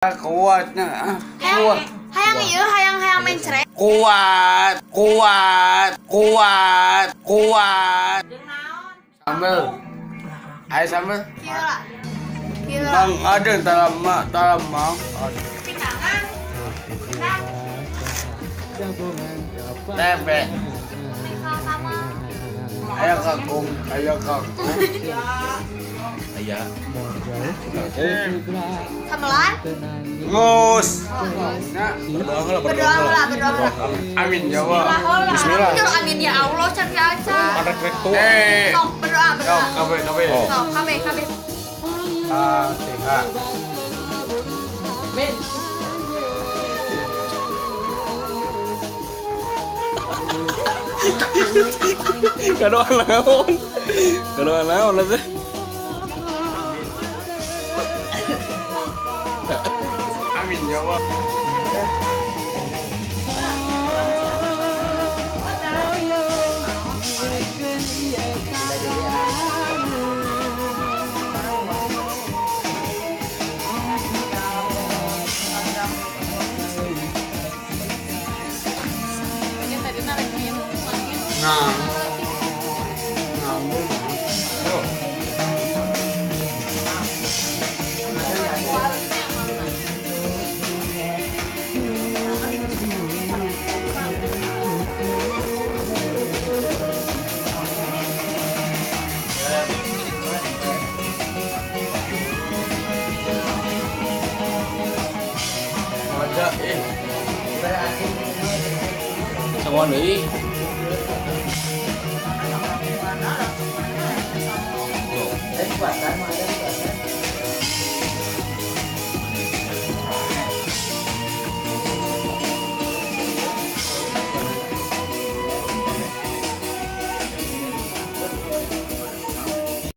Kuatnya, kuat. Hayang ieu, hayang mencret. Kuat, kuat, kuat, kuat. Sambel. Ayo sambel. Kieu lah. Kieu. Bang ada talama, talama. Pinangan. Tempe. Ayo kangkung, ayo kangkung. Aya. Sambelan? Ngus. Berdoa lah, Berdoa lah, berdoa lah. Amin ya Allah. Bismillah. Amin ya Allah, can aja. Rek-rek tua. Eh. Sok berdoa, berdoa. Sok kabeh kabeh. Sok kabeh kabeh. A T H. Min. Kadoan naon? Kadoan naon teh? Amin ya Allah. Nah, Semua deui.